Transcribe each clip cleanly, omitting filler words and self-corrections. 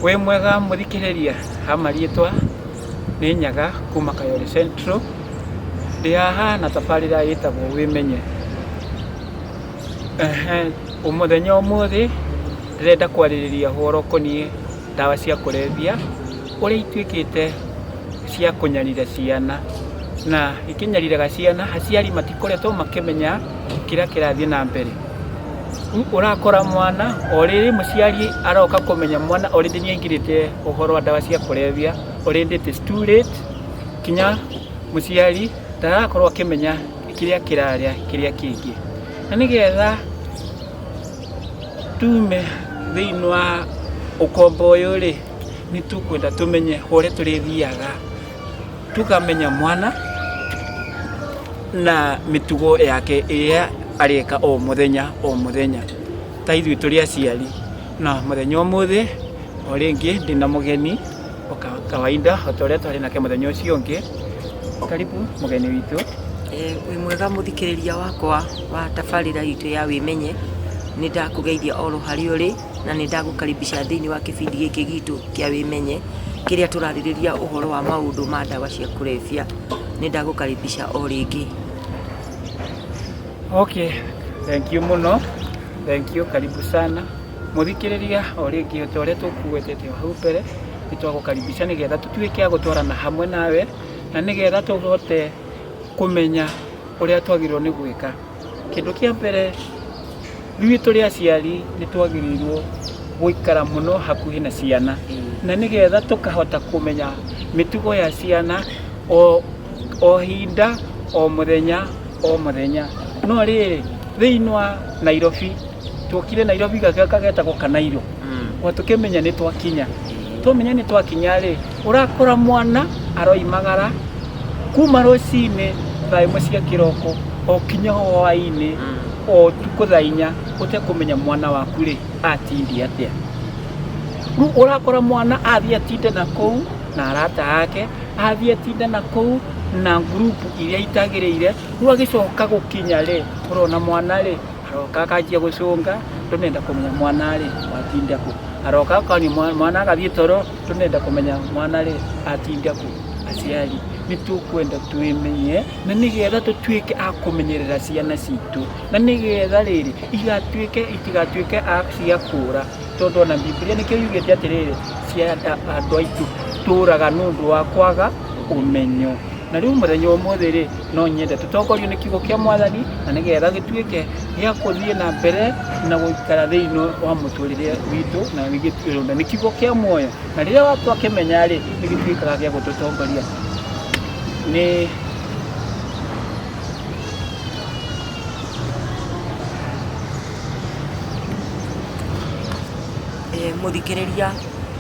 Wĩ mwega mũthikĩrĩria, ha marĩtwa nĩ Nyaga kuma Kayole Central. Ndĩ haha na tabarĩra ĩtagwo Wĩmenye. Mũthenya ũmũthĩ ndĩrenda kwarĩrĩria ũhoro ũkoniĩ ndawa cia kũrebia, ũrĩa ituĩkĩte cia kũnyarira ciana, na ikĩnyariraga ciana, aciari matikoretwo makĩmenya kĩrĩa kĩrathiĩ na mbere. Rĩu ũrakora mwana o rĩrĩ mũciari aroka kũmenya mwana already nĩ aingĩrĩte ũhoro wa ndawa cia kũrebia, already it is too late, kinya mũciari ndarakorwo akĩmenya kĩrĩa kĩrarĩa kĩrĩa kĩngĩ. Na nĩgetha tume thĩinĩ wa ũkombo ũyũ rĩ, nĩ tũkwenda tũmenye ũrĩa tũrĩthiaga tũkamenya mwana na mĩtugo yake ĩrĩa areka o mũthenya o mũthenya ta ithuĩ tũrĩ aciari. Na mũthenya ũmũthĩ o rĩngĩ ndĩna mũgeni o kawaida o ta ũrĩa twarĩ nake mũthenya ũcio ũngĩ. Karibu mũgeni witũ. Wĩ mwega mũthikĩrĩria wakwa wa tabarĩra itũ ya Wĩmenye, nĩ ndakũgeithia oro harĩa ũrĩ. Na nĩ ndagũkaribisha thĩinĩ wa kĩbindi gĩkĩ gitũ kĩa Wĩmenye, kĩrĩa tũrarĩrĩria ũhoro wa maũndũ ma ndawa cia kũrebia. Nĩ ndagũkaribisha o rĩngĩ. Okay, thank you mũno, thank you, karibu sana. Mũthikĩrĩria o rĩngĩ o ta ũrĩa tũkũgwetete o hau mbere, nĩ twagũkaribisha nĩgetha tũtuĩke a gũtwarana hamwe nawe, na nĩgetha tũhote kũmenya ũrĩa twagĩrĩirwo nĩ gwĩka. Kĩndũ kĩa mbere, ithuĩ tũrĩ aciari nĩ twagĩrĩirwo gũikara mũno hakuhĩ na ciana, na nĩgetha tũkahota kũmenya mĩtugo ya ciana o hinda, o mũthenya, o mũthenya. No rĩrĩ, thĩinĩ wa Nairobi, twokire Nairobi gaka getagwo Kanairo, o tũkĩmenya nĩ twakinya. Twamenya nĩ twakinya rĩ, ũrakora mwana aroimagara kuma rũcinĩ thaa ĩmwe cia kĩroko o kinya hwainĩ o ũtukũ thaa inya ũtekũmenya mwana waku rĩ atindie atĩa. Rĩu ũrakora mwana athiĩ atinde na kũu na arata ake, athiĩ atinde na kũu na ngurubu iria itagĩrĩire, rĩu agĩcoka gũkinya rĩ, ũrona mwana rĩ aroka akanjia gũcũnga, ndũnenda kũmenya mwana rĩ watinda kũ. Aroka akonia mwana agathiĩ toro, ndũnenda kũmenya mwana rĩ atinda kũ. Aciari nĩ tũkwenda twĩmenye na nĩgetha tũtuĩke a kũmenyerera ciana citũ, na nĩgetha rĩrĩ igatuĩke itigatuĩke a cia kũra, tondũ ona Bibilia nĩkĩo yugĩte atĩrĩrĩ, andũ aitũ tũraga nĩ ũndũ wa kwaga ũmenyo. Na rĩu mũthenya wa ũmũthĩ rĩ, no nyende tũtongorio nĩ kiugo kĩa Mwathani na nĩgetha gĩtuĩke gĩa kũthiĩ na mbere na gũikara thĩinĩ wa mũtũrĩre witũ na nĩ kiugo kĩa muoyo. Na rĩrĩa twakĩmenya rĩ, nĩ gĩtuĩkaga gĩa gũtũtongoria. Nĩ Mũthikĩrĩria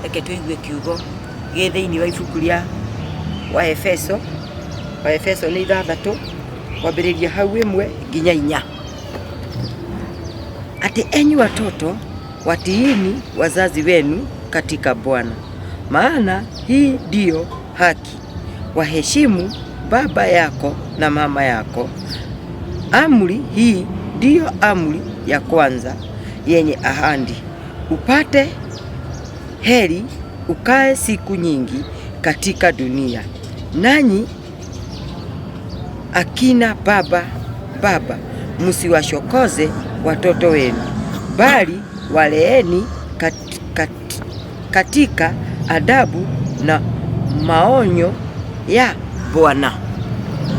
reke tũigue kiugo gĩ thĩinĩ wa ibuku rĩa Waefeso, Waefeso nĩ ithathatũ kwambĩrĩria hau ĩmwe nginya inya. Atĩ enyi watoto watiini wazazi wenu katika Bwana, maana hii ndiyo haki. Waheshimu baba yako na mama yako. Amri hii ndiyo amri ya kwanza yenye ahadi, upate heri ukae siku nyingi katika dunia. Nanyi akina baba baba, msiwachokoze watoto wenu, bali waleeni katika adabu na maonyo ya Bwana.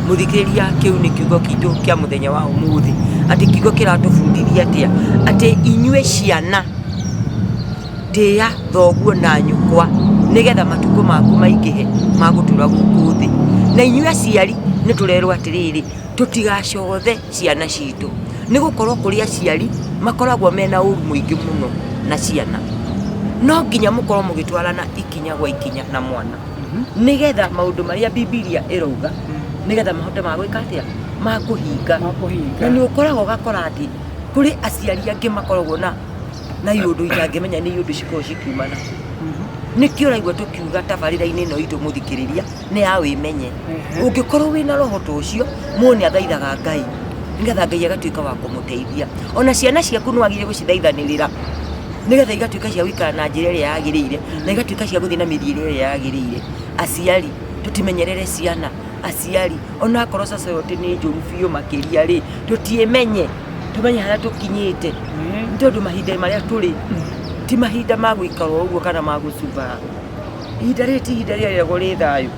Mũthikĩrĩria, kĩu nĩ kiugo kitũ kĩa mũthenya wa ũmũthĩ, atĩ kiugo kĩratũbundithia atĩa? Atĩ inyuĩ ciana tĩĩa thoguo na nyũkwa nĩgetha matukũ maku maingĩhe ma gũtũra gũkũ thĩ. Na inyuĩ aciari nĩ tũrerwo atĩrĩrĩ, tũtigacothe ciana citũ, nĩ gũkorwo kũrĩ aciari makoragwo mena ũru mũingĩ mũno na ciana. No nginya mũkorwo mũgĩtwarana ikinya gwa ikinya na mwana, nĩgetha maũndũ marĩa Bibilia ĩrauga, nĩgetha mahote ma gwĩka atĩa? Ma kũhinga. Na nĩ ũkoraga ũgakora atĩ kũrĩ aciari angĩ makoragwo na na iũndũ itangĩmenya nĩ iũndũ cikoragwo cikiuma nakũ. Nĩkĩo ũraigua tũkiuga tabarĩra-inĩ ĩno itũ mũthikĩrĩria nĩ ya wĩmenye. Ũngĩkorwo wĩna roho ta ũcio, mũndũ nĩ athaithaga Ngai nĩgetha Ngai agatuĩka wa kũmũteithia. Ona ciana ciaku nĩ wagĩrĩire gũcithaithanĩrĩra. Nĩgetha igatuĩka cia gũikara na njĩra ĩrĩa yagĩrĩire, na igatuĩka cia gũthiĩ na mĩthiĩre ĩrĩa yagĩrĩire. Aciari, tũtimenyerere ciana, aciari, onakorwo society nĩ njũru biũ makĩria rĩ, tũtiĩmenye, tũmenye harĩa tũkinyĩte, nĩ tondũ mahinda marĩa tũrĩ, ti mahinda ma gũikara o ũguo kana ma gũcubaa. Ihinda rĩrĩ ti ihinda rĩrĩa rĩragwo rĩ thayũ.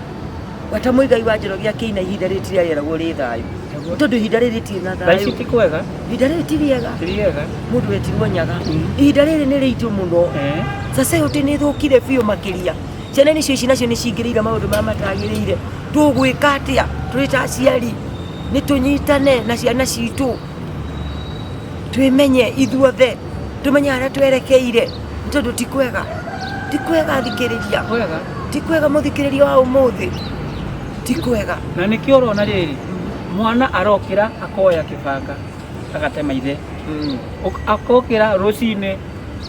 Gwata Mũigai wa Njoroge akĩina ihinda rĩrĩ ti rĩrĩa rĩeragwo rĩ thayũ. Nĩ tondũ ihinda rĩrĩ rĩtirĩ na Thaa ici thayũ. ti kwega. Ihinda rĩrĩ ti rĩega. Ti rĩega. Mũndũ wetirwo nyaga. Ihinda rĩrĩ nĩ rĩitũ mũno. Society nĩ ĩthũkire biũ makĩria. Ciana nĩcio ici nacio nĩ cingĩrĩire maũndũ marĩa matagĩrĩire. Tũgwĩka atĩa tũrĩ ta aciari? Nĩ tũnyitane na ciana citũ. Twĩmenye ithuothe. Tũmenye harĩa twerekeire. Nĩ tondũ ti kwega. Ti kwega thikĩrĩria. Kwega. Ti kwega mũthikĩrĩria wa ũmũthĩ. Ti kwega. Na nĩkĩo ũrona rĩrĩ, mwana arokĩra akoya kĩbanga agatema ithe. Akokĩra rũcinĩ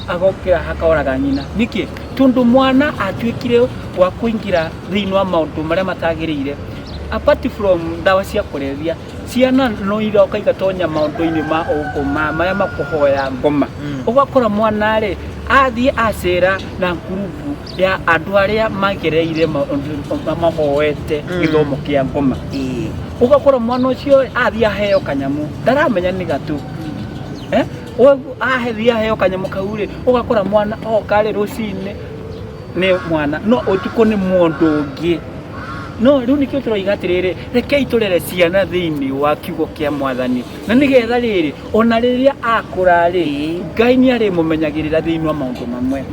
agokĩra akoraga nyina. Nĩkĩ? Tondũ mwana atuĩkire wa kũingĩra thĩinĩ wa maũndũ marĩa matagĩrĩire. Apart from ndawa cia kũrebia, ciana no iroka igatonya maũndũ-inĩ ma ũgoma marĩa makũhoya ngoma. Ũgakora mwana rĩ, athiĩ acera na ngurubu ya andũ arĩa magereire maũndũ mahoete gĩthomo kĩa ngoma. Ũgakora mwana ũcio athiĩ aheo kanyamũ, ndaramenya nĩ gatũ. Athiĩ aheo kanyamũ kau rĩ, ũgakora mwana oka rĩ rũcinĩ nĩ mwana, no ũtukũ nĩ mũndũ ũngĩ. No rĩu nĩkĩo tũroiga atĩrĩrĩ, rekei tũrere ciana thĩinĩ wa kiugo kĩa Mwathani, na nĩgetha rĩrĩ, ona rĩrĩa akũra rĩ, Ngai nĩ arĩmũmenyagĩrĩra thĩinĩ wa maũndũ mamwe.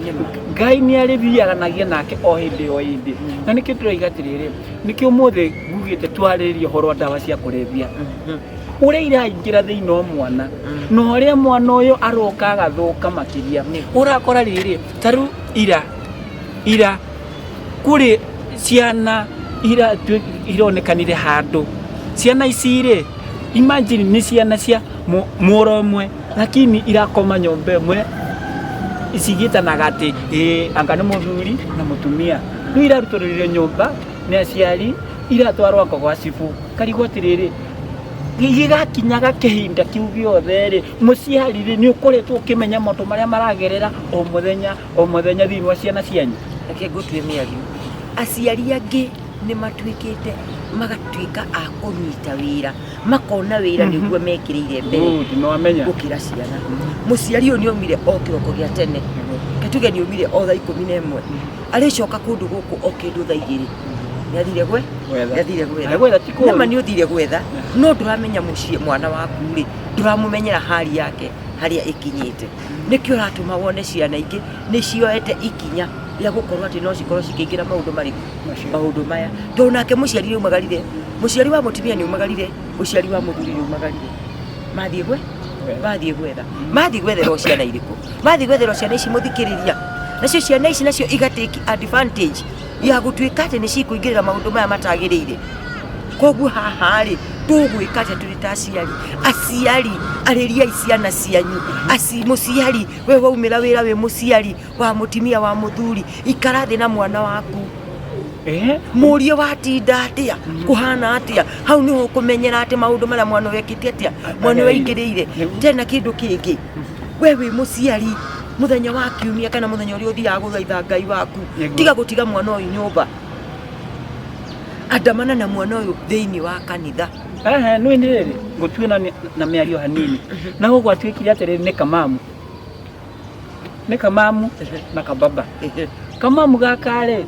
Ngai nĩ arĩthianagia nake o hĩndĩ o hĩndĩ. Na nĩkĩo tũroiga atĩrĩrĩ, nĩkĩo ũmũthĩ ngugĩte twarĩrĩrie ũhoro wa ndawa cia kũrebia. Ũrĩa iraingĩra thĩinĩ wa mwana, na ũrĩa mwana ũyũ aroka agathũka makĩria. Ũrakora rĩrĩ, ta rĩu ira, ira kũrĩ ciana ironekanire handũ. Ciana ici rĩ, imagine nĩ ciana cia mũro ũmwe, lakini irakoma nyũmba ĩmwe, cigĩtanaga atĩ ĩĩ anga nĩ mũthuri na mũtumia. Rĩu irarutũrũrire nyũmba nĩ aciari, iratwarwo anga gwa cibũ. Ngarigwo atĩrĩrĩ, gĩgakinyaga kĩhinda kĩu gĩothe rĩ, mũciari rĩ, nĩ ũkoretwo ũkĩmenya maũndũ marĩa maragerera o mũthenya o mũthenya thĩinĩ wa ciana cianyu? Reke ngũtue mĩario. Aciari angĩ nĩ matuĩkĩte magatuĩka a kũnyita wĩra, makona wĩra nĩguo mekĩrĩire mbere Good, nĩ wamenya. gũkĩra ciana. Mũciari ũyũ nĩ aumire o kĩroko gĩa tene, reke tuge nĩ aumire o thaa 11, arĩcoka kũndũ gũkũ o kĩndũ thaa 2. Nĩ athire gwe? Gwetha. Nĩ athire gwetha. Na gwetha ti kũũru. Nĩma nĩ ũthire gwetha, no ndũramenya mũciĩ mwana waku rĩ, ndũramũmenyera hali yake harĩa ĩkinyĩte. Nĩkĩo ũratũma wone ciana ingĩ nĩ cioete ikinya rĩa gũkorwo atĩ no cikorwo cikĩingĩra maũndũ marĩkũ? Maũndũ maya. Tondũ nake mũciari nĩ aumagarire, mũciari wa mũtumia nĩ aumagarire, mũciari wa mũthuri nĩ aumagarire. Mathiĩ gwe? Mathiĩ gwetha. Mathiĩ gwetherwo ciana irĩkũ? Mathiĩ gwetherwo ciana ici mũthikĩrĩria. Nacio ciana ici nacio iga take advantage ya gũtuĩka atĩ nĩ cikũingĩrĩra maũndũ maya matagĩrĩire. Koguo haha rĩ, tũgwĩka atĩa tũrĩ ta aciari? Aciari, arĩriai ciana cianyu. Mũciari, we waumĩra wĩra wĩ mũciari wa mũtumia wa mũthuri, ikara thĩ na mwana waku. Mũrie watinda atĩa, kũhana atĩa, hau nĩho ũkũmenyera atĩ maũndũ marĩa mwana ũyũ ekĩte atĩa, mwana ũyũ aingĩrĩire. Tena kĩndũ kĩngĩ, we wĩ mũciari, mũthenya wa kiumia kana mũthenya ũrĩa ũthiaga gũthaitha Ngai waku, tiga gũtiga mwana ũyũ nyũmba. Andamana na mwana ũyũ thĩinĩ wa kanitha. Ehe, nĩ nĩ rĩrĩ, ngũtue na mĩario hanini. Na gũkũ gwatuĩkire atĩrĩrĩ, nĩ kamamu. Nĩ kamamu na kababa. Kamamu gaka rĩ,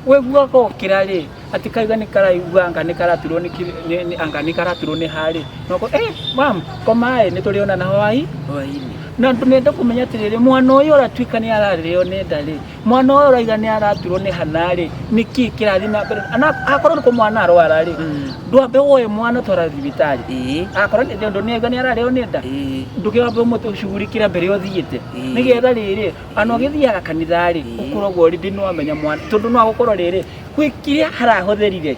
waigua gokĩra rĩ, atĩ kaiga nĩ karaigua anga nĩ karaturwo nĩ anga nĩ karaturwo nĩ ha rĩ, noko, mam, koma ĩ, nĩ tũrĩonana hwaĩ. Hwaĩ-inĩ. Na nenda kũmenya atĩrĩrĩ, mwana ũyũ ũratuĩka nĩ ararĩo nĩ nda rĩ, mwana ũyũ ũraiga nĩ araturwo nĩ hana rĩ, nĩkĩ kĩrathiĩ na mbere? Na akorwo nĩ kũmwana arwara rĩ, ndwambe woe mwana ũtwara thibitarĩ. Akorwo nĩ tondũ nĩ aiga nĩ ararĩo nĩ nda, ndũkĩambe ũmũcugurikĩra mbere ũthiĩte. Nĩgetha rĩrĩ, ona ũgĩthiaga kanitha rĩ, ũkoragwo already nĩ wamenya mwana, tondũ no agũkorwo rĩrĩ, gwĩ kĩrĩa harahũthĩrire.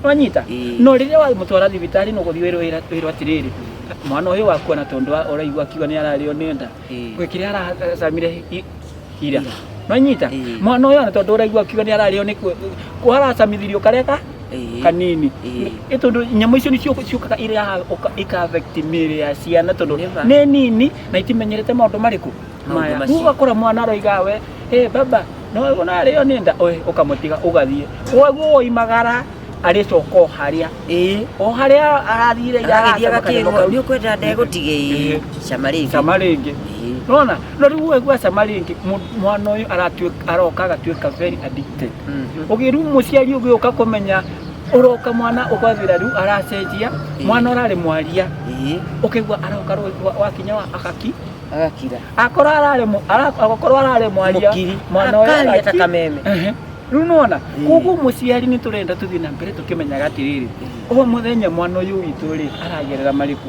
Wanyita? No rĩrĩa wamũtwara thibitarĩ no ũgũthiĩ wĩrwo atĩrĩrĩ, mwana ũyũ waku ona tondũ ũraigua akiuga nĩ ararĩo nĩ nda, gwĩ kĩrĩa aracamire ira. Nwanyita? Mwana ũyũ ona tondũ ũraigua akiuga nĩ ararĩo nĩ kũ aracamithirio karĩa ka? Kanini. Ĩĩ. Ĩ tondũ nyamũ icio nĩcio ciũkaga ira ika affect mĩĩrĩ ya ciana tondũ Nĩma. nĩ nini na itimenyerete maũndũ marĩkũ Maũndũ maya. macio. Rĩu ũgakora mwana aroiga we, "Ĩ baba, no ũnarĩo nĩ nda," Ĩ, ũkamũtiga ũgathiĩ. Koguo woimagara arĩcoka o harĩa o harĩa arathire ira Agagĩthiĩ aracama kanyamũ agakĩrwo kau. nĩ ũkwenda ndegũtige. Cama rĩngĩ. Cama rĩngĩ. Nona no rĩu waigua cama rĩngĩ, mwana ũyũ aratuĩka aroka agatuĩka very addicted. Ũgĩ rĩu mũciari ũgĩũka kũmenya ũroka mwana ũgathira rĩu aracenjia. Mwana ũrarĩ mwaria, ũkaigua aroka rĩu wakinya wa akaki Agakira. Akorwo ararĩ akorwo ararĩ mwaria, Mũkiri. mwana ũyũ Akaria ta kameme. Ehe. Rĩu nona koguo mũciari nĩ tũrenda tũthiĩ na mbere tũkĩmenyaga atĩrĩrĩ, o mũthenya mwana ũyũ witũ rĩ aragerera marĩkũ.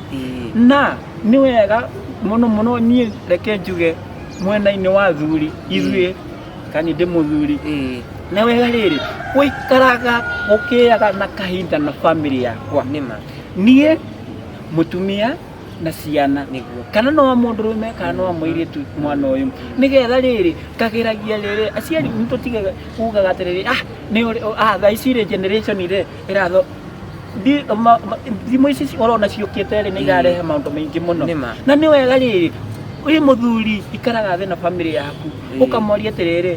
Na nĩ wega mũno mũno, niĩ reke njuge mwena-inĩ wa thuri ithuĩ, kani ndĩ mũthuri, nĩ wega rĩrĩ gũikaraga gũkĩaga na kahinda na family yakwa, Nĩma. niĩ, mũtumia na ciana, Nĩguo. kana no wa mũndũrũme kana no wa mũirĩtu, mwana ũyũ, nĩgetha rĩrĩ kageragia rĩrĩ aciari nĩ tũtige ugaga atĩrĩrĩ, ah nĩ ũrĩ ah thaa ici rĩ generation rĩ ĩratho thimũ ici ũrona ciũkĩte rĩ nĩ irarehe maũndũ maingĩ mũno. Nĩma. Na nĩ wega rĩrĩ wĩ mũthuri ikaraga thĩ na family yaku, ũkamoria atĩrĩrĩ,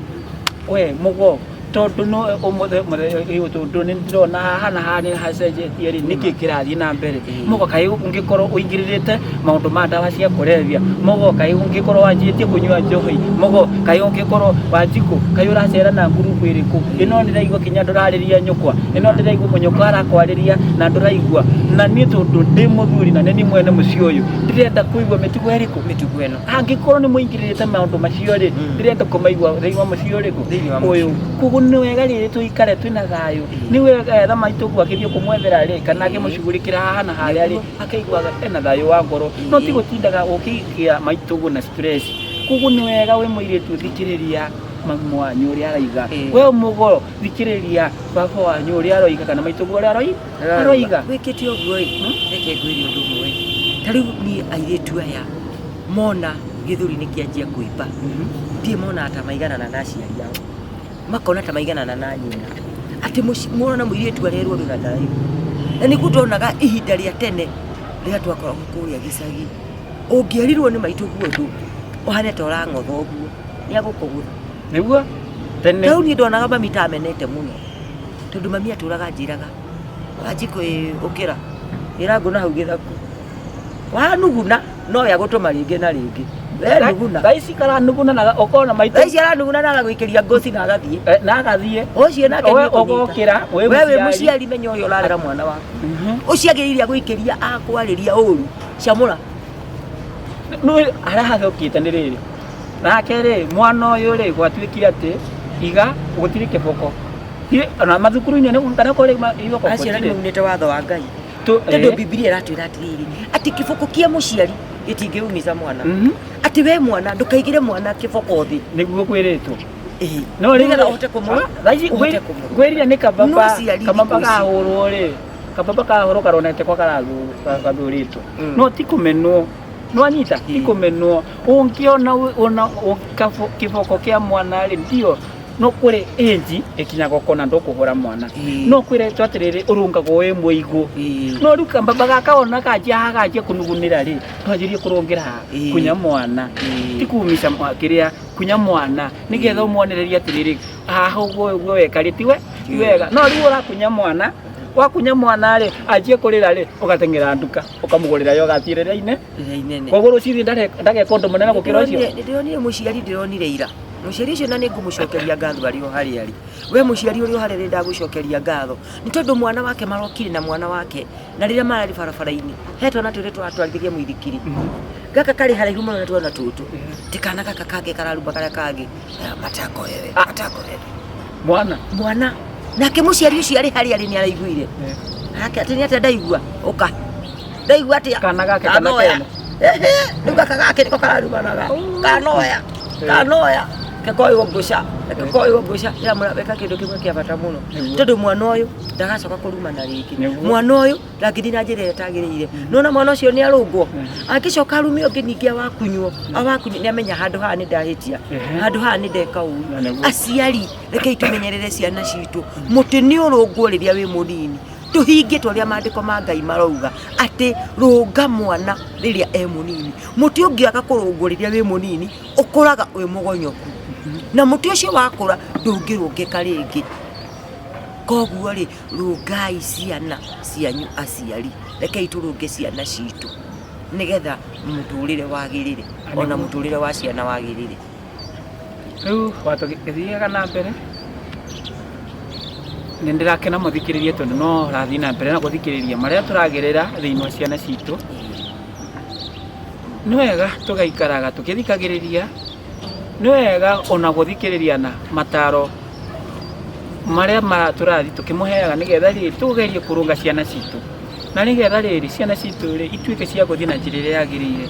we mũgo, tondũ no ũmũthĩ mũthenya tondũ nĩ ndĩrona haha na haha nĩ hacenjetie rĩ, nĩkĩ kĩrathiĩ na mbere? Mũgo, kaĩ ũngĩkorwo ũingĩrĩrĩte maũndũ ma ndawa cia kũrebia? Mũgo, kaĩ ũngĩkorwo wanjĩtie kũnyua njohi? Mũgo, kaĩ ũngĩkorwo Wanjikũ, kaĩ ũracera na ngurubu ĩrĩkũ? Ĩno ndĩraigua kinya ndũrarĩria nyũkwa, ĩno ndĩraigua nyũkwa arakwarĩria na ndũraigua. Na niĩ tondũ ndĩ mũthuri na nĩ niĩ mwene mũciĩ ũyũ, ndĩrenda kũigua mĩtugo ĩrĩkũ, Mĩtugo ĩno. Angĩkorwo nĩ mũingĩrĩrĩte maũndũ macio rĩ, ndĩrenda kũmaigua thĩinĩ wa mũciĩ ũrĩkũ? Thĩinĩ wa ũyũ. Koguo nĩ wega rĩrĩ tũikare twĩna thayũ, nĩ wega etha maitũ ũguo akĩthiĩ kũmwethera rĩ kana akĩmũcugurĩkĩra haha na harĩa rĩ, akaiguaga ena thayũ wa ngoro, no ti gũtindaga ũkĩikia maitũ ũguo na stress. Koguo nĩ wega wĩ mũirĩtu thikĩrĩria mamu wanyu ũrĩa araiga, we mũgo thikĩrĩria baba wanyu ũrĩa aroiga kana maitũ ũguo ũrĩa aroiga. Wĩkĩte ũguo ĩ, reke ngwĩre ũndũ ũmwe ĩ, ta rĩu niĩ airĩtu aya mona gĩthũri nĩ kĩanjia kũimba, ndiĩ monaga ta maiganana na aciari ao, makona ta maiganana na nyina, atĩ mwana mũirĩtu arerwo ũndũ na ndaraigua. Na nĩguo ndonaga ihinda rĩa tene rĩrĩa twakoragwo kũrĩa gĩcagi, ũngĩerirwo nĩ maitũ guo ũndũ ũhane ta ũrang'otha ũguo, nĩ agũkũgũtha. Nĩguo tene. Rĩu niĩ ndonaga mami ta amenete mũno, tondũ mami atũraga anjĩraga, "Wanjikũ ĩ, ũkĩra ĩra ngũ na hau gĩthaku wanuguna, nowe agũtũma rĩngĩ na rĩngĩ we nuguna." Thaa ici karanuguna na ũkona maitũ. Thaa ici aranuguna na agagwĩkĩria ngoci na agathiĩ. Eh, na agathiĩ. Ũcio nake We nĩ ũkũnyita. ũgokĩra wĩ We wĩ mũciari. Mũciari menya ũrĩa ũrarera mwana waku. Ũcio agĩrĩire agũikĩria akwarĩria ũru, camũra. No harĩa hathũkĩte nĩ rĩrĩ, nake rĩ mwana ũyũ rĩ gwatuĩkire atĩ iga gũtirĩ kĩboko. Ona mathukuru-inĩ kana kũrĩ iboko Acio nĩ gũtirĩ. maunĩte watho wa Ngai, tondũ Bibilia ĩratwĩra atĩrĩrĩ, atĩ kĩboko kĩa mũciari gĩtingĩumica mwana, atĩ we mwana ndũkaigĩre mwana kĩboko thĩ. Nĩguo kwĩrĩtwo. No rĩu nĩgetha ũhote kũmũ Thaa ici ũhote kũmũ ngwĩrire nĩ No kababa ciari kababa thikũ ici. kahũrwo rĩ, kababa kahũrwo karonete kwa gathurĩtwo. No ti kũmenwo, nwanyita, ti kũmenwo. Ũngĩona ona kĩboko kĩa mwana rĩ, ndio no kũrĩ ĩnji ĩkinyaga ũkona ndũkũhũra mwana. No kwĩretwo atĩrĩrĩ, ũrũngagwo wĩ mũigũ. No rĩu kababa gaka ona kanjia haha ganjia kũnugunĩra rĩ, twanjĩrie kũrũngĩra haha. Kunya mwana ti kumica kĩrĩa, kunya mwana nĩgetha ũmwonererie atĩrĩrĩ, haha ũguo ũguo weka rĩ tiwe ti wega. No rĩu ũrakunya mwana, wakunya mwana rĩ, anjie kũrĩra rĩ, ũgateng'era nduka ũkamũgũrĩra yogati rĩrĩa ine Rĩrĩa inene. Koguo rũcinĩ ndageka ũndũ mũnene gũkĩra ũcio. Ndĩronire mũciari, ndĩronire ira mũciari ũcio, na nĩ ngũmũcokeria ngatho arĩ o harĩa arĩ. We mũciari ũrĩ o harĩa rĩ, ndagũcokeria ngatho nĩ tondũ mwana wake marokire na mwana wake, na rĩrĩa mararĩ barabara-inĩ he twana twĩrĩ tũratwarithagia mũithikiri. Gaka karĩ haraihu mũno na twana tũtũ, ti kana gaka kangĩ kararumba karĩa kangĩ. Eh, matako wewe. Ah. Matako wewe. Mwana. Mwana nake mũciari ũcio arĩ harĩa arĩ nĩ araiguire ake atĩ nĩ atĩa, ndaigua ũka ndaigua atĩa. Kana gake kana Kanoya. kene. Ehe, rĩu gaka gake nĩko kararumanaga kanoya kanoya. Reke koywo mbuca, reke koywo mbuca. Ndĩramwĩra weka kĩndũ kĩmwe kĩa bata mũno. Tondũ mwana ũyũ ndagacoka kũrumana rĩngĩ. Mwana ũyũ ndangĩthiĩ na njĩra ĩrĩa ĩtagĩrĩire. Nona mwana ũcio nĩ arũngwo, angĩcoka arume ũngĩ ningĩ awakunywo, awakunywo nĩ amenya handũ haha nĩ ndahĩtia, handũ haha nĩ ndeka ũru. Aciari rekei tũmenyerere ciana citũ. Mũtĩ nĩ ũrũngwo rĩrĩa wĩ mũnini. Tũhingie ta ũrĩa maandĩko ma Ngai marauga atĩ rũnga mwana rĩrĩa e mũnini. Mũtĩ ũngĩaga kũrũngwo rĩrĩa wĩ mũnini, ũkũraga wĩ mũgonyoku. Na mũtĩ ũcio wakũra ndũngĩrũngĩka rĩngĩ. Koguo rĩ, rũngai ciana cianyu aciari. Rekei tũrũnge ciana citũ nĩgetha mũtũrĩre wagĩrĩre ona mũtũrĩre wa ciana wagĩrĩre. Rĩu watũgĩthiaga na mbere, nĩ ndĩrakena mũthikĩrĩria tondũ no ũrathiĩ na mbere na gũthikĩrĩria marĩa tũragerera thĩinĩ wa ciana citũ. Nĩ wega tũgaikaraga tũkĩthikagĩrĩria, nĩ wega ona gũthikĩrĩria na mataro marĩa tũrathiĩ tũkĩmũheaga nĩgetha rĩrĩ tũgerie kũrũnga ciana citũ. Na nĩgetha rĩrĩ ciana citũ rĩ ituĩke cia gũthiĩ na njĩra ĩrĩa yagĩrĩire.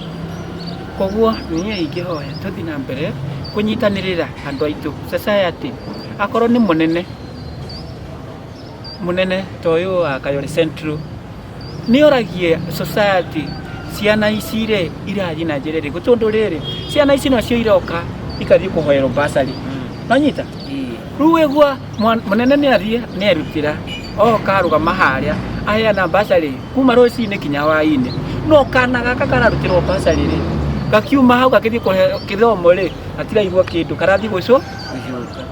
Koguo niĩ ingĩhoya tũthiĩ na mbere kũnyitanĩrĩra andũ aitũ society, akorwo nĩ mũnene, mũnene ta ũyũ wa Kayole Central, nĩ oragie society ciana ici rĩ irathiĩ na njĩra ĩrĩkũ, tondũ rĩrĩ ciana ici nocio iroka ikathiĩ kũhoerwo bursary, nĩwanyita? Rĩu waigua mũnene nĩ athiĩ nĩ erutĩra oka arũgama harĩa aheana bursary kuma rũcinĩ kinya hwainĩ, no kana gaka kararutĩrwo bursary rĩ gakiuma hau gakĩthiĩ kũheo kĩthomo rĩ gatiraigua kĩndũ karathiĩ gũcũ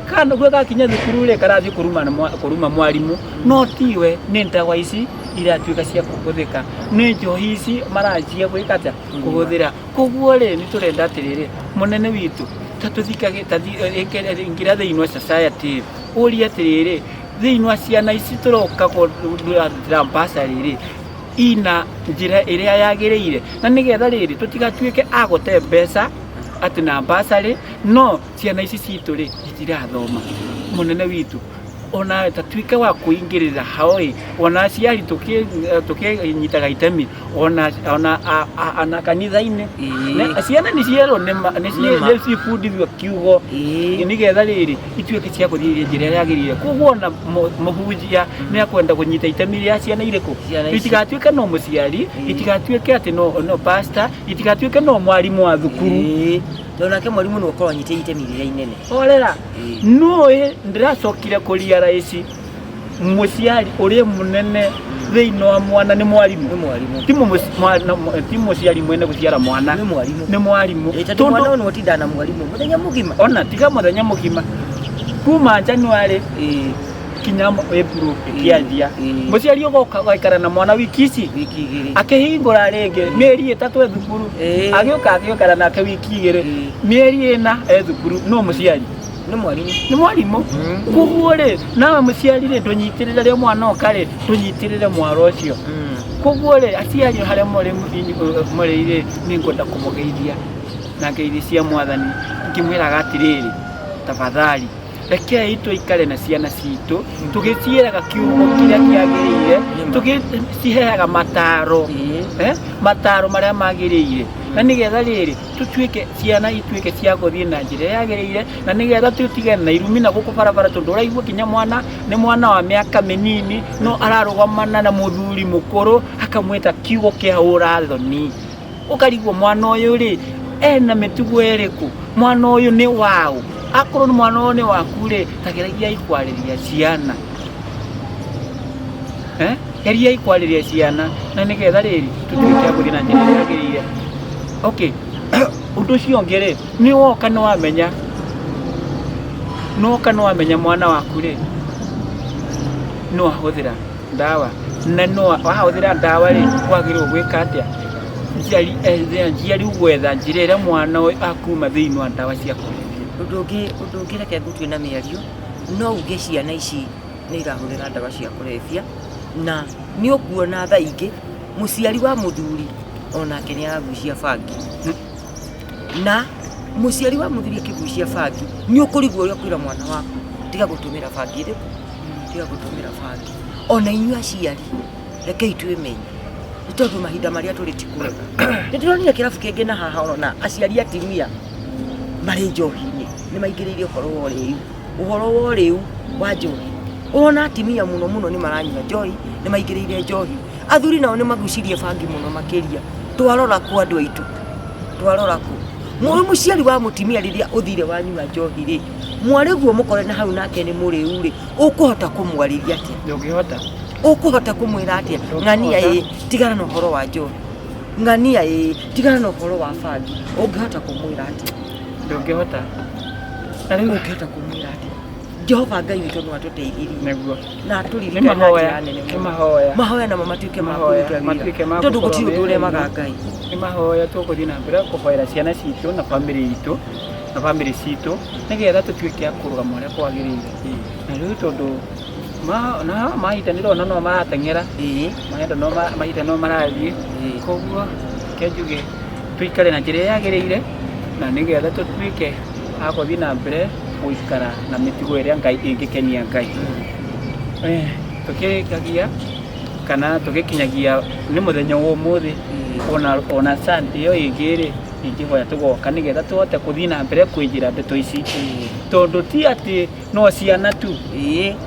kana guo gakinya thukuru rĩ karathiĩ kũruma mwarimũ no tiwe nĩ ndawa ici iratuĩka cia kũhũthĩka nĩ njohi ici maranjia gwĩka atĩa kũhũthĩra. Koguo rĩ nĩ tũrenda atĩrĩrĩ mũnene witũ ta tũthikage ta ingĩra thĩinĩ wa society ũrie atĩrĩrĩ thĩinĩ wa ciana ici tũroka kũrutĩra bursary rĩ ina njĩra ĩrĩa yagĩrĩire na nĩgetha rĩrĩ tũtigatuĩke a gũte mbeca atĩ na bursary no ciana ici citũ rĩ itirathoma. Mũnene witũ ona ta tuĩke wa kũingĩrĩra hau ĩ ona aciari tũkĩnyitaga itemi ona ona ona kanitha-inĩ. Ciana nĩ cierwo nĩ cibundithio kiugo nĩgetha rĩrĩ ituĩke cia gũthiĩ njĩra ĩrĩa yagĩrĩire. Koguo ona mũhunjia nĩ akwenda kũnyita itemi rĩa ciana irĩkũ, itigatuĩke no mũciari, itigatuĩke atĩ no pastor, itigatuĩke no mwarimũ wa thukuru. Onake mwarimũ no akorwo anyitĩte itemi rĩrĩa inene. Horera, nũĩ ndĩracokire kũ realize mũciari ũrĩa mũnene thĩinĩ wa mwana nĩ mwarimũ. Nĩ mwarimũ. Ti mũciari mwene gũciara mwana. Nĩ mwarimũ. Nĩ mwarimũ. Tondũ mwana ũyũ nĩwe ũtindaga na mwarimũ mũthenya mũgima. Ona tiga mũthenya mũgima. Kuma January kinya April ĩkĩanjia. Mũciari ũgoka ũgaikara na mwana wiki ici. Wiki igĩrĩ. Akĩhingũra rĩngĩ mĩeri 3 e thukuru. Agĩũka agĩũkara nake wiki 2. Mĩeri 4 e thukuru no mũciari. Nĩ mwarimũ. Nĩ mwarimũ. Koguo rĩ nawe mũciari rĩ ndũnyitĩrĩre rĩrĩa mwana oka rĩ ndũnyitĩrĩre mwaro ũcio. Koguo rĩ aciari harĩa mũrĩ mũrĩ rĩ nĩ ngwenda kũmũgeithia na ngeithi cia mwathani ngĩmwĩraga atĩrĩrĩ tafadhali rekei tũikare na ciana citũ tũgĩciĩraga kiugo kĩrĩa kĩagĩrĩire tũgĩciheaga mataro mataro marĩa magĩrĩire na nĩgetha rĩrĩ tũtuĩke ciana ituĩke cia gũthiĩ na njĩra ĩrĩa yagĩrĩire na nĩgetha tũtige na irumi na gũkũ barabara tondũ ũraigua kinya mwana nĩ mwana wa mĩaka mĩnini no ararũgamana na mũthuri mũkũrũ akamwĩta kiugo kĩa ũrathoni. Ũkarigwo mwana ũyũ rĩ ena mĩtugo ĩrĩkũ, mwana ũyũ nĩ waũ, akorwo nĩ mwana ũyũ nĩ waku rĩ ta geragiai kwarĩria ciana, geriai kwarĩria ciana na nĩgetha rĩrĩ tũtuĩke a gũthiĩ na njĩra ĩrĩa yagĩrĩire. Okay, ũndũ ũcio ũngĩ rĩ nĩ woka nĩ wamenya, nĩ woka nĩ wamenya mwana waku rĩ no ahũthĩra ndawa na no wahũthĩra ndawa rĩ wagĩrĩirwo gwĩka atĩa? Njia rĩu gwetha njĩra ĩrĩa mwana ũyũ akuma thĩinĩ wa ndawa cia kũrebia. Ũndũ ũngĩ reke ngũtue na mĩario, no uge ciana ici nĩ irahũthĩra ndawa cia kũrebia na nĩ ũkuona thaa ingĩ mũciari wa mũthuri onake nĩ aragucia bangi na mũciari wa mũthuri akĩgucia bangi nĩ ũkũrigwo ũrĩa ũkwĩra mwana waku tiga gũtũmĩra bangi ĩrĩkũ, tiga gũtũmĩra bangi. Ona inyuĩ aciari rekei twĩmenye nĩ tondũ mahinda marĩa tũrĩ ti kwega. Nĩ ndĩronire kĩrabu kĩngĩ na haha ona aciari atumia marĩ njohi-inĩ. Nĩ maingĩrĩire ũhoro wa ũrĩu, ũhoro wa ũrĩu wa njohi. Ũrona atimia mũno mũno nĩ maranyua njohi, nĩ maingĩrĩire njohi. Athuri nao nĩ magucirie bangi mũno makĩria. Twarora kũ andũ aitũ? Twarora kũ? Mũrĩ mũciari wa mũtimia rĩrĩa ũthire wanyua njohi rĩ, mwarĩguo mũkore na hau nake nĩ mũrĩu rĩ, ũkũhota kũmwarĩria atĩa? Ndũngĩhota. Ũkũhota kũmwĩra atĩa? Ng'ania ĩ, tigana na ũhoro wa njohi. Ng'ania ĩ, tigana na ũhoro wa bangi. Ũngĩhota kũmwĩra atĩa? Ndũngĩhota. Na rĩu Ũngĩhota kũmwĩra atĩa? Jehova Ngai witũ no atũteithirie nĩguo. Na Nĩ atũririkane na mahoya, njĩra nene nĩ mũno. mahoya. Mahoya namo matuĩke ma Mahoya, kũruta matuĩke wĩra, ma tondũ gũkorwo gũtirĩ ũndũ me ũremaga thĩinĩ. Ngai. Nĩ mahoya tũgũthiĩ na mbere kũhoera ciana citũ na bamĩrĩ itũ na bamĩrĩ citũ nĩgetha tũtuĩke a kũrũgama ũrĩa kwagĩrĩire. Na rĩu tondũ na mahinda nĩ ndĩrona no marateng'era, mahinda no mahinda no marathiĩ, koguo reke njuge tũikare na njĩra ĩrĩa yagĩrĩire na nĩgetha tũtuĩke a gũthiĩ na mbere gũikara na mĩtugo ĩrĩa Ngai ĩngĩkenia Ngai. Tũkĩrĩkagia kana tũgĩkinyagia nĩ mũthenya wa ũmũthĩ, ona Sunday ĩyo ĩngĩ rĩ, ingĩhoya tũgoka nĩgetha tũhote gũthiĩ na mbere kwĩnjĩra ndeto ici, tondũ ti atĩ no ciana tu,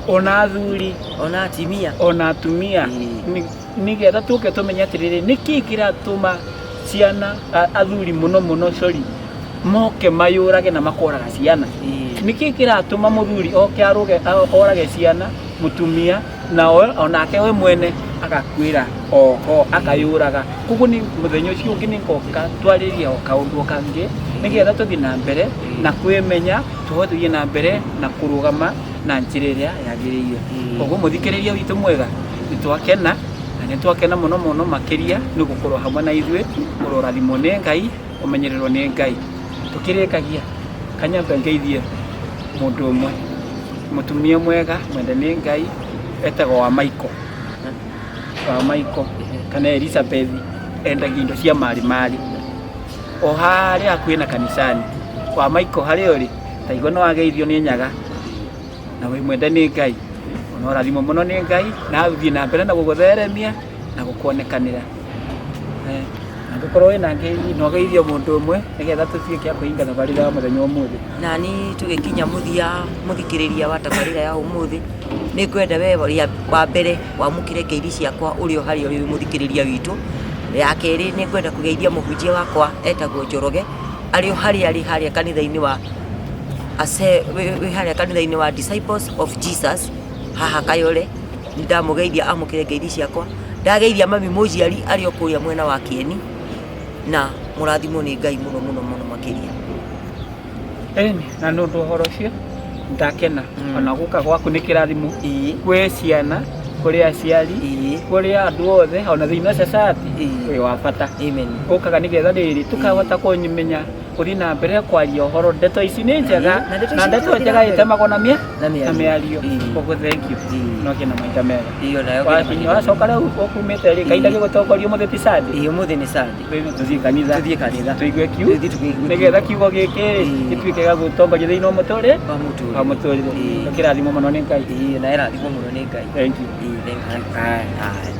ona athuri, ona atimia, ona atumia, nĩgetha tũke tũmenye atĩrĩrĩ, nĩkĩ kĩratũma ciana athuri mũno mũno, sorry, moke mayũrage na makoraga ciana. Nĩkĩ kĩratũma mũthuri oke arũge orage ciana, mũtumia, na onake we mwene agakuĩra oho akayũraga. Koguo nĩ mũthenya ũcio ũngĩ nĩ ngoka twarĩrie o kaũndũ o kangĩ nĩgetha tũthiĩ na mbere na kwĩmenya, tũhote gũthiĩ na mbere na kũrũgama na njĩra ĩrĩa yagĩrĩire. Koguo mũthikĩrĩria witũ mwega, nĩ twakena na nĩ twakena mũno mũno makĩria nĩ gũkorwo hamwe na ithuĩ, ũrorathimwo nĩ Ngai, ũmenyererwo nĩ Ngai. Tũkĩrĩkagia kanyambe ngeithie mũndũ ũmwe, mũtumia mwega mwende nĩ Ngai, etagwo wa Michael, wa Michael kana Elizabeth, endagia indo cia marĩ marĩ o harĩa hakuhĩ na kanicani. Wa Michael harĩa ũrĩ, ta igua nĩ wageithio nĩ nyaga na wĩ mwende nĩ Ngai, ona ũrathimwo mũno nĩ Ngai na athiĩ na mbere na gũgũtheremia na gũkuonekanĩra. Angĩkorwo wĩna ngeithi no geithie mũndũ ũmwe nĩgetha tũtuĩke a kũhinga thabarĩra ya mũthenya wa ũmũthĩ. Na niĩ tũgĩkinya mũthia mũthikĩrĩria wa tabarĩra ya ũmũthĩ, nĩ ngwenda we rĩa wa mbere wamũkĩre ngeithi ciakwa ũrĩ o harĩa ũrĩ wĩ mũthikĩrĩria witũ. Ya kerĩ nĩ ngwenda kũgeithia mũhunjia wakwa etagwo Njoroge, arĩ o harĩa arĩ harĩa kanitha-inĩ wa wĩ harĩa kanitha-inĩ wa Disciples of Jesus haha Kayole. Nĩ ndamũgeithia amũkĩre ngeithi ciakwa. Ndageithia mami mũnjiari arĩ o kũrĩa mwena wa Kĩeni, na mũrathimwo nĩ Ngai mũno mũno mũno makĩria. Ĩni, na nĩ ũndũ ũhoro ũcio ndakena ona gũka gwaku nĩ kĩrathimo kwĩ ciana, kũrĩ aciari, kũrĩ andũ othe, ona thĩinĩ wa society wĩ wa bata. Amen. Ũkaga nĩgetha rĩrĩ tũkahota kũmenya gũthiĩ na mbere kwaria ũhoro. Ndeto ici nĩ njega, Na ndeto na ici ndeto nĩ njega njega. ĩtemagwo na mĩa Na mĩario. na mĩario. Koguo thank you. No kĩna mahinda mega. Iyo nayo. Wakinya wacoka rĩu ũkumĩte rĩ, kahinda gĩgũtongoria ũmũthĩ ti Sunday. Ĩĩ, ũmũthĩ nĩ Sunday. Tũthiĩ kanitha. Tũthiĩ kanitha. Tũigue kiu. Tũthiĩ tũkĩigue. Nĩgetha kiugo gĩkĩ rĩ gĩtuĩke gĩa gũtongoria thĩinĩ wa mũtũrĩre. Wa mũtũrĩre. Wa mũtũrĩre. Tũkĩrathimwo mũno nĩ Ngai. Ĩĩ, na ĩrathimwo mũno nĩ Ngai. Thank you. Ĩĩ, thank you. Aye. Aye.